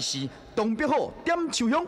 是东北虎点秋香。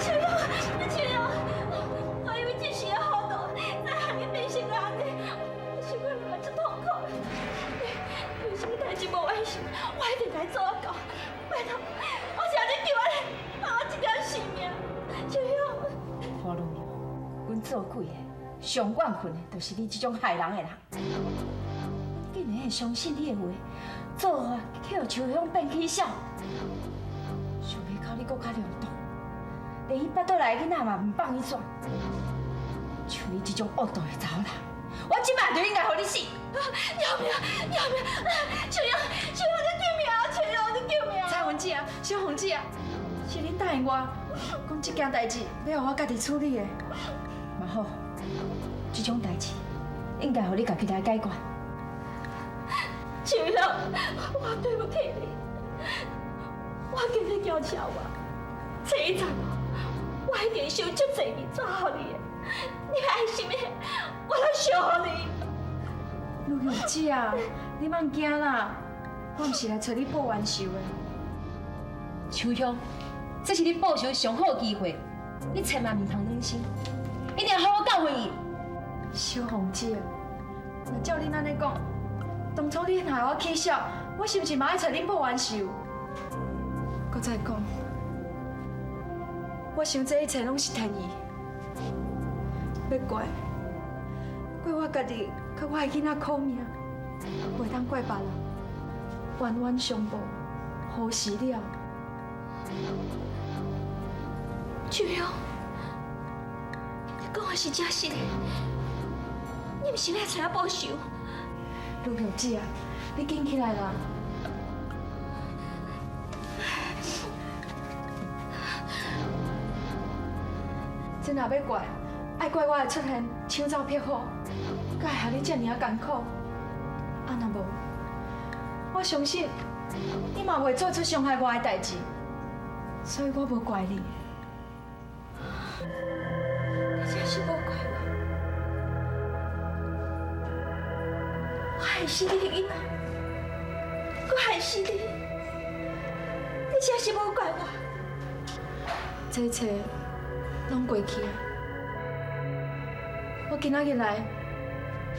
秋香，秋香，我以為這是個好毒，才害你變成按呢，我是看你嘛足痛苦。你有啥物代誌無完成，我一定共你做到。拜託，我請你救我，放我一條性命。秋香，何女，阮做鬼的上怨恨的，就是你這種害人的人。竟然會相信你的話，做法去予秋香變起痟，想袂到你閣較良毒，連伊腹肚內的囡仔嘛毋放伊煞。像你這種惡毒的查某人，我這擺就應該予你死！要命！要命！秋香，秋香，你救命啊！秋香，你救命啊！蔡文姐啊，小紅姐啊，是恁答應我，講這件代誌欲予我家己處理的。嘛好，這種代誌應該予你家己來解決。秋香，我對不起你，我今日叫車我，這一站我一定收足濟物紙予你的，你愛啥物，我攏燒予你。女玉姐啊，你莫驚啦，我毋是來揣你報冤仇的。秋香，這是你報仇上好的機會，你千萬毋通軟心，一定要好好教訓伊。小紅姐，若照恁按呢講，當初恁害我起痟，我是毋是嘛愛揣恁報冤仇？閣再講，我想這一切攏是天意，欲怪，怪我家己，佮我的囡仔苦命，袂當怪別人，冤冤相報，何時了？秋香，你講的是真實的，你毋是來揣我報仇？女玉姐啊，你緊起來啦！這若欲怪，愛怪我的出現搶走碧虎，才會害你這爾仔艱苦。啊，若無，我相信你嘛袂做出傷害我的代誌，所以我無怪你。你真是無怪我，我害死你的囡仔，閣害死你，你真是無怪我。這一切攏過去啊！我今仔日來，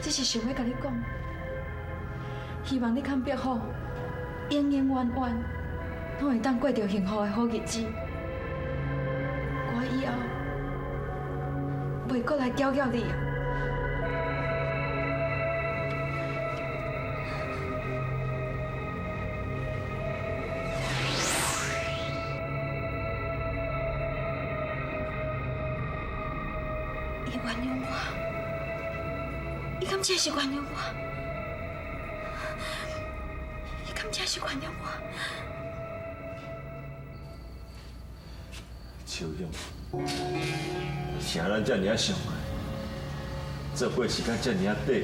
只是想欲共你講，希望你佮碧虎永永遠遠攏會當過著幸福的好日子。我以後袂閣來攪擾你啊！伊原諒我，伊敢真是原諒我？伊敢真是原諒我？秋香，啥咱遮爾仔相愛，做伙時間遮爾仔短。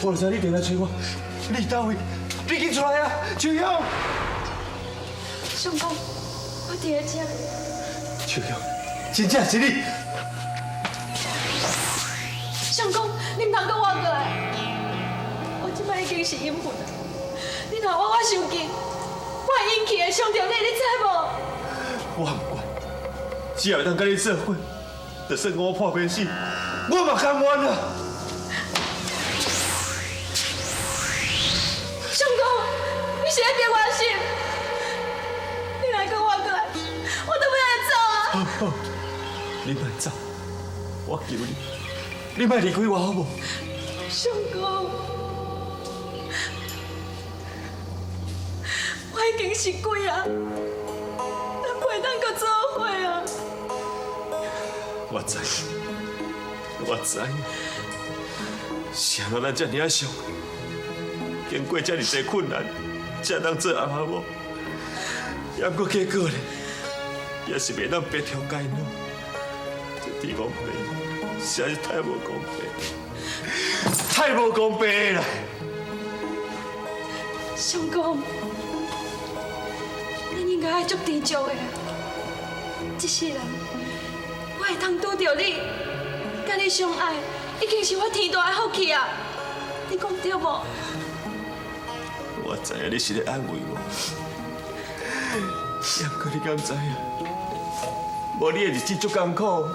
我就知你定来揣我，你佗位？你紧出来啊！秋香，相公，我伫咧遮。秋香，真正是你！相公，你毋通阁活过来！我这摆已经是阴魂啊！你若挖我伤紧，我的阴气会伤著你，你知无？我毋管，只要会当佮你做伙，就算我破病死，我嘛甘愿啊！相公，你是咧变我心？你若阁活过来，我都欲来走啊！好，你莫走，我求你，你莫离开我好无？相公，我已经是鬼啊，咱袂当阁做伙啊！我知，我知，谁让咱这尔啊俗，经过这尔济困难，才当做阿妈某，也毋过结果呢，也是袂当白头偕老。这天公伯实在是太无公平，太无公平啦！相公，咱应该爱足知足的。这世人，我会当拄著你，佮你相爱，已经是我天大的福气啊！你讲对无？我知影你是咧安慰我，也毋过你敢知影？无你的日子足艰苦，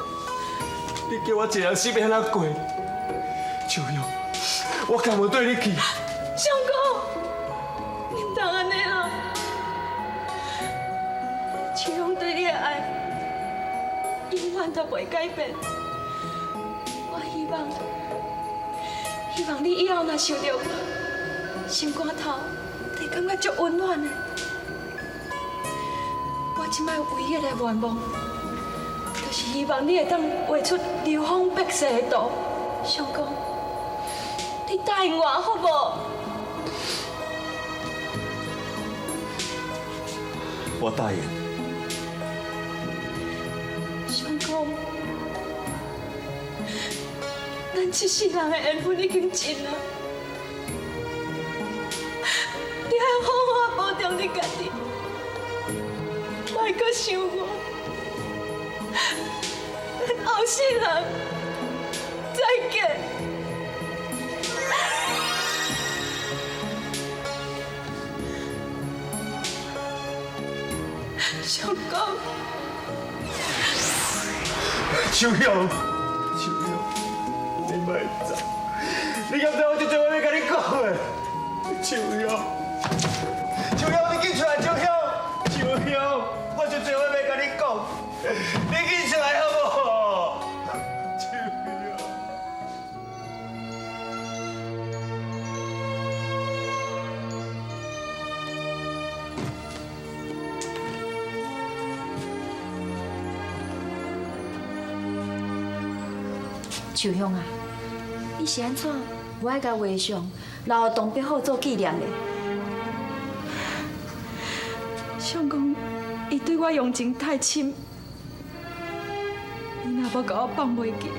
你叫我一个人死欲按怎过？秋香，我甘愿缀你去。相公，你毋通按呢啦！秋香对你的爱，永远都袂改变。我希望，希望你以后若想著我，心肝头会感觉足温暖的。我这摆唯一的愿望，就是希望你会当画出流芳百世的图。相公，你答应我好无？我答应。相公，咱这世人的缘分已经尽了，你爱好好保重你家己，莫阁想我。咱后世人再见。相公。秋香，秋香，你莫走，你敢知我这济话欲共你讲的？秋香，秋香，你紧出来！秋香，秋香，我这济话欲共你讲，你紧出来好无？秋香。秋香啊，你是按怎无爱共画像留予董必好做纪念咧？相公，伊对我用情太深，伊若无共我放袂记，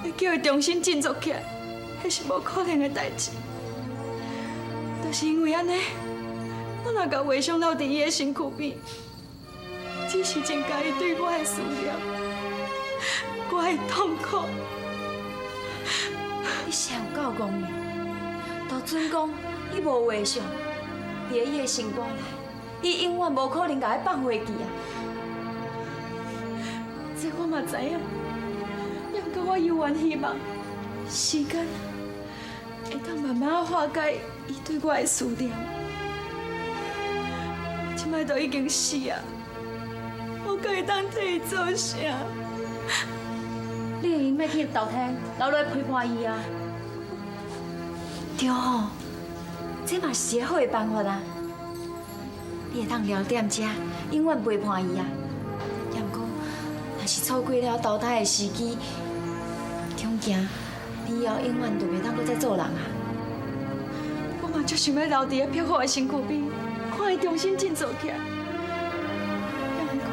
欲叫伊重新振作起来，彼是无可能的代志。就是因为按呢，我若共画像留伫伊的身躯边，只是增加伊对我的思念，我会痛苦。你实有够戆的，就准讲你无画像，伫咧伊的心肝内，伊永远无可能共伊放袂记啊！这我嘛知影，也毋过我犹原希望时间会当慢慢化解伊对我的思念。这摆都已经死啊，我阁会当替伊做啥？你会用欲去投胎，留落来陪伴伊啊？对吼，这嘛是一个好的办法啊！你会当留踮遮，永远陪伴伊啊。也毋过，若是错过了投胎的时机，恐惊你以后永远就袂当阁再做人啊！我嘛足想欲留伫咧碧虎的身躯边，看伊重新振作起来。也毋过，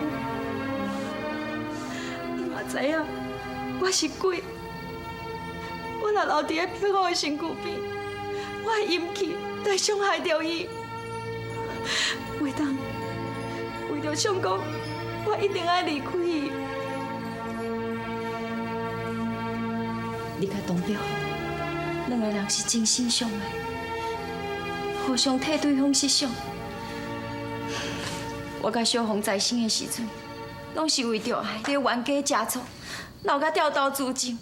伊嘛知影我是鬼，我我若留佇咧碧虎的身躯邊，我的陰氣就會傷害著伊。袂當，為著相公，我一定愛離開伊。你佮董表兩个人是真心相愛，互相替對方設想。我佮小紅在生的時陣，攏是為著愛，咧冤家食醋，鬧甲吊刀自盡。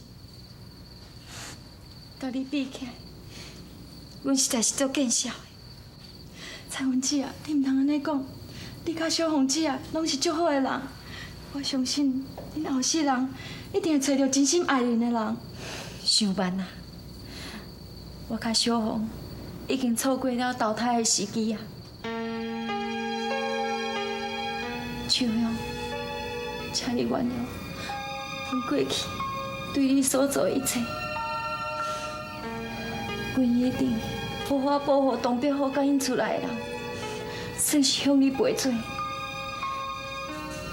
佮你比起來，阮實在是足見笑的。彩雲姊啊，你毋通按呢講，你佮小鳳姊啊，攏是足好的人，我相信恁後世人一定會揣著真心愛恁的人。傷慢啊！我佮小鳳已經錯過了投胎的時機啊！秋香，請你原諒，阮過去對你所做的一切，阮一定好好保護董伯虎佮𪜶厝內的人，算是向你賠罪。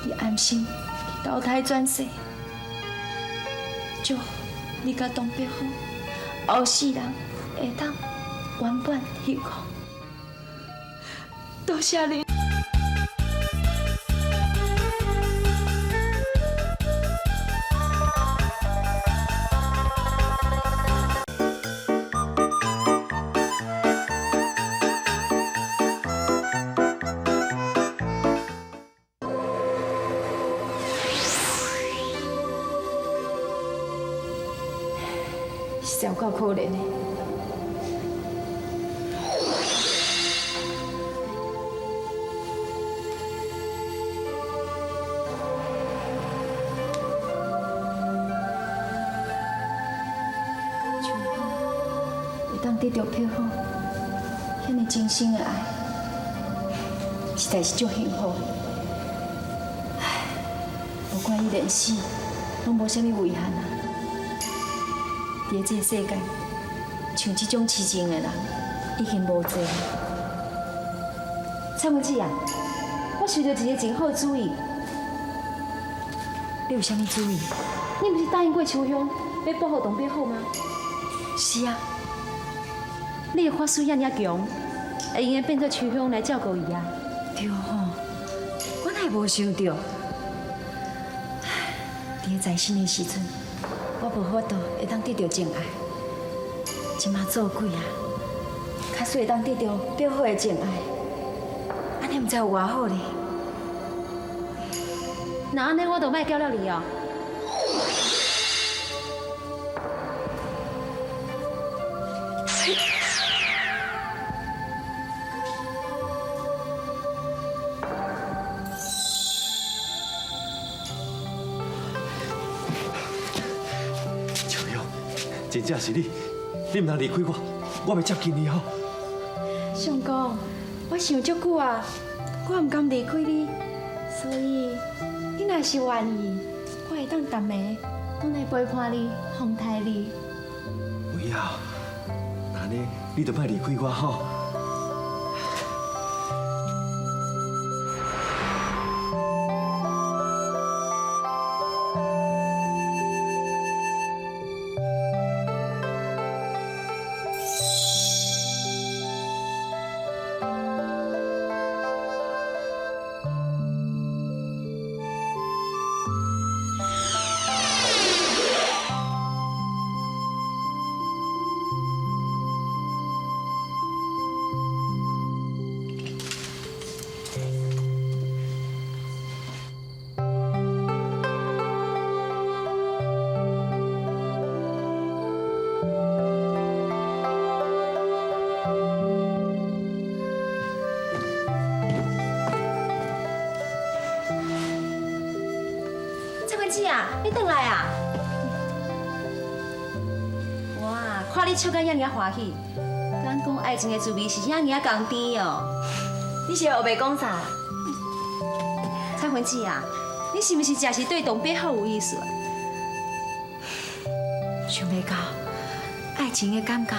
你安心去投胎轉世，祝你佮董伯虎後世人會當圓滿幸福。多謝你。實在有夠可憐的。秋香會當得著碧虎遐爾真心的愛，實在是足幸福的。唉，無管伊連死，攏無啥物遺憾啊。佇這个世界，像這種癡情的人已經無濟。蔡文姊啊，我想著一個真好主意。你有啥物主意？你毋是答應過秋香欲保護董伯虎嗎？是啊。你的法術遐爾強，會用得變做秋香來照顧伊啊？對吼，我哪會無想著？佇咧在生的時陣，我無法度會當得著情愛，這馬做鬼啊，較使會當得著表虎的情愛，按呢毋知有偌好咧。那按呢，我就莫攪了你哦。真正是你，你毋通離開我，我欲接近你吼。相公，我想足久啊，我毋甘離開你，所以你若是願意，我會當逐暝攏來陪伴你、奉待你。有影，那呢，你就莫離開我吼。姊啊，你轉來啊！哇，看你笑甲遐爾歡喜，敢講愛情的滋味是遐爾甘甜哦。你是黑白講啥？彩雲姊啊，你是毋是誠是對董伯虎有意思啊？想袂到，愛情的感覺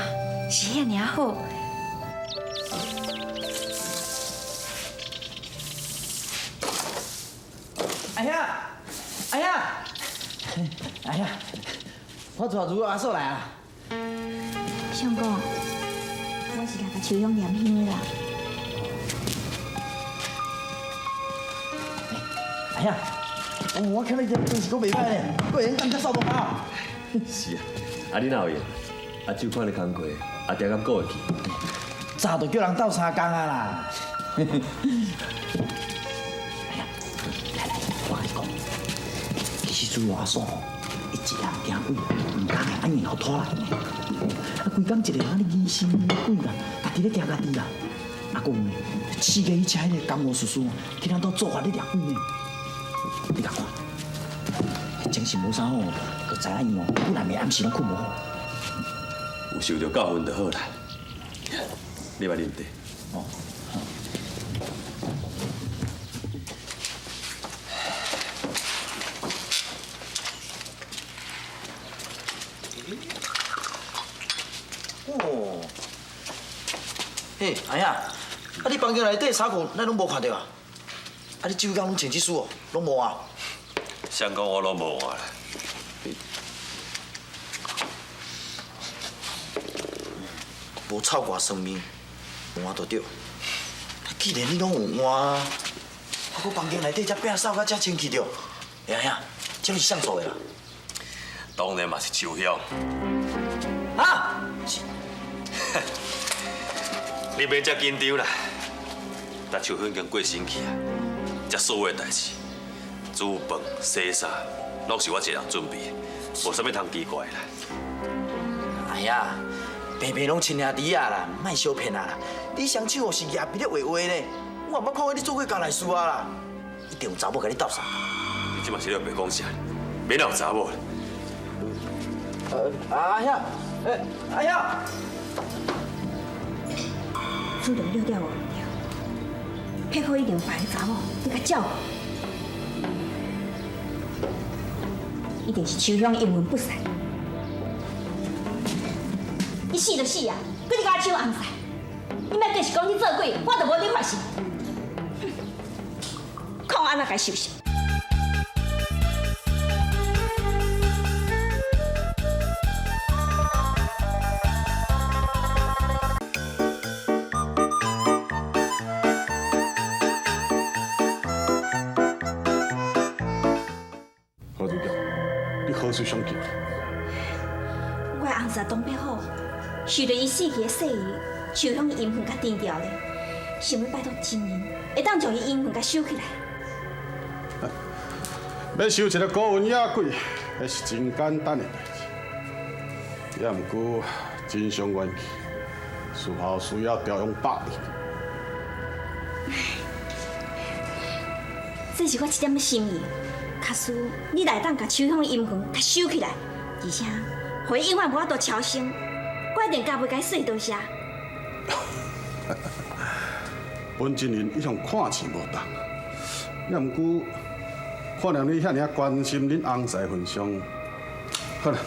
是遐爾好。阿兄，阿兄，阿兄，我帶如阿嫂來啊！相公，我是来共秋香念香的啦。哎呀，我看你这真是阁袂歹呢，阁会用当遮扫动啊！是啊，啊你哪有闲？啊手看你工课，啊定敢过会去？早就叫人斗相共啊啦！哎呀，来来，我共你讲，其实主阿嫂吼，伊一人惊鬼，毋敢会按然予拖来呢。啊，规工一个人咧疑神疑鬼啦，家己咧惊家己啦。啊，阁有呢，刺激伊请彼个江湖术士去咱兜做法咧掠鬼呢。你共看，精神无啥好，就知影伊哦，本来暝暗时拢睏无好。有受著教训就好啦。你来啉茶。哦。哦。嘿，阿兄，啊你房间内底衫裤，咱拢无看著啊？啊你手工拢穿这束哦，拢无啊？相讲我拢无换啦。无臭过生命，换就对。既然你拢有换啊，啊，阁房间内底遮摒扫甲遮清气著。欸，阿兄，这是啥做的啦？当然嘛是秋香。啊？你免遮紧张啦，但秋香已经过身去啊，这所有的代志，煮饭、洗衫，拢是我一个人准备的，无啥物通奇怪啦。哎呀，平平拢亲兄弟仔啦，莫相骗啊啦！你双手哦是举笔咧画画呢，我也捌看过你做过家内事啊啦，一定有查某共你斗相。你这嘛是咧白讲啥？免有查某啦。阿兄，欸，阿兄。主动了了无毋对，撇好一定有别个查某咧共照顾，一定是秋香阴魂不散。你死就死啊，阁伫共我抢翁婿！你莫继续讲你做鬼，我就无你法事。看我按怎共收拾！何主教，你何时相见？我的翁婿东北虎，受著伊死去的细姨秋香的阴魂共缠牢咧，想欲拜托真人，会当将伊阴魂共收起来。欲收一个孤魂野鬼，彼是真简单的代志。也毋过真伤元气，是否需要调用百力？这是我一点仔心意，假使你来当共秋香的阴魂共收起来，而且予伊永远无法度超生，我一定加倍共伊说多谢。本真人一向看钱无重，也毋过看在你遐尔关心恁翁婿份上，好啦，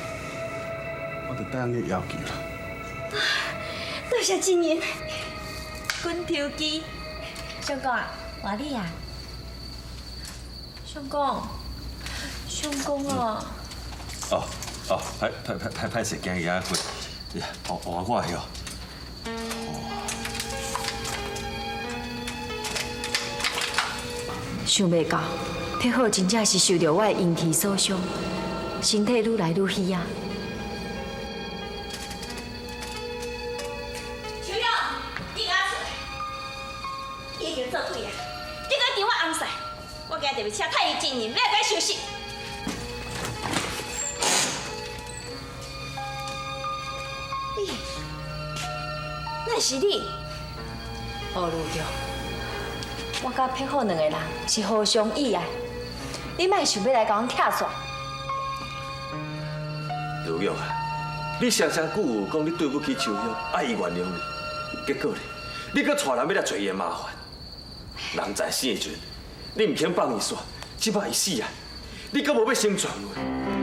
我就答应你要求啦。多谢真人。滚头机，相公啊，换你啊。相公，相公啊。哦哦，歹歹歹歹歹势，今日遐困，换我的哦。想袂到，铁虎真正是受著我的阴气所伤，身体愈来愈虚啊。秋香，你给我出来！你已经做鬼啊！你阁缠我翁婿，我今日特别请太医真人来共收拾。你，那是你？哦，卢强，我佮佩虎两个人是互相意爱，你莫想欲来共阮拆散。卢玉啊，你声声句句讲你对不起秋香，爱伊原谅你，结果呢，你阁带人欲来找伊的麻烦。人在死的时阵，你毋肯放伊煞，这摆伊死啊，你阁无欲成全话。